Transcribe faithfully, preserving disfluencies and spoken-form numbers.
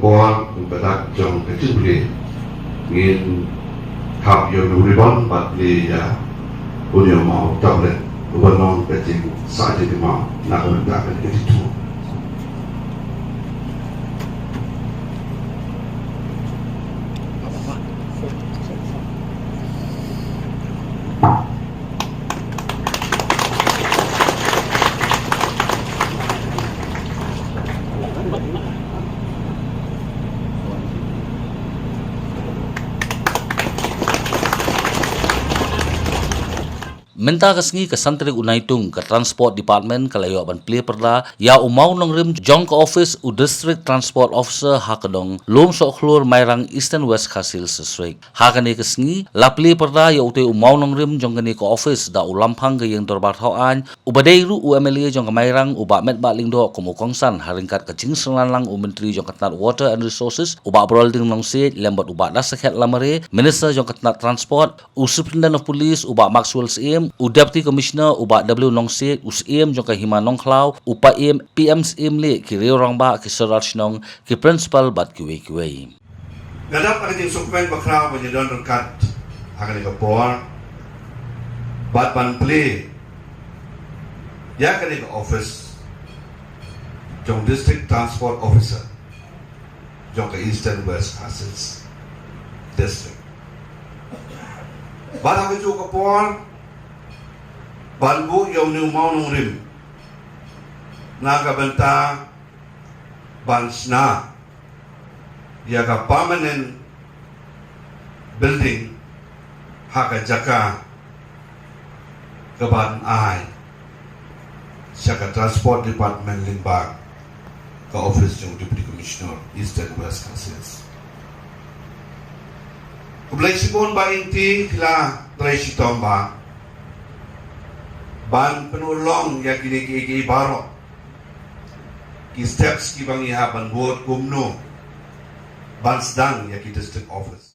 Por u ka dak jong ka jingplie ngin hap ïa u ribbon bad plie ïa u, ïa u maw tablet uba long ka jingsah jingmam na ka bynta ka jingthmu. Mynta ka sngi ka san tarik u Naitung ka Transport Department ka la ïoh ban plie pyrda ïa u mawnongrim jong ka office u District Transport Officer ha ka dong Lumsohkhlur Mairang, Eastern West Khasi Hills District. Ha kane ka sngi la plie pyrda ïa utei u mawnongrim jong kane ka office da u Lamphang ka ïing dorbar thaw aiñ uba dei ruh u M L A jong ka Mairang u Bah Metbah Lyngdoh kum u kongsan ha ryngkat ka jingsynran lang u Myntri jong ka tnat Water and Resources u Bah Brolding Nongsiej lem bad u Bah Dasakhiat Lamare, Minister jong ka tnat Transport, u Superintendent of Police u Bah Maxwell Syiem, u Deputy Commissioner u Bah W Nongsiej, u Syiem jong ka Hima Nongkhlaw, u Paiem, P M Syiem leh, ki riew rangbah, ki sordar shnong, ki principal bad kiwei kiwei. Nga dap ka jingsngewkmen bakhraw ba ngi don ryngkat ha kane ka por bad ban plie ïa kane ka office jong District Transport Officer jong ka Eastern West Khasi Hills District. Bad ha kajuh ka por ban buh ïa une u mawnongrim na ka bynta ban shna ïa ka permanent building ha ka jaka kaban ai sha ka Transport Department lyngba ka office jong Deputy Commissioner Eastern West Khasi Hills. Khublei shibun ba ngi te phi la trei shitom ba ban pynurlong ïa kine kiei kiei baroh ki steps kiba ngi hap ban bud kumno ban sdang ïa ki district office.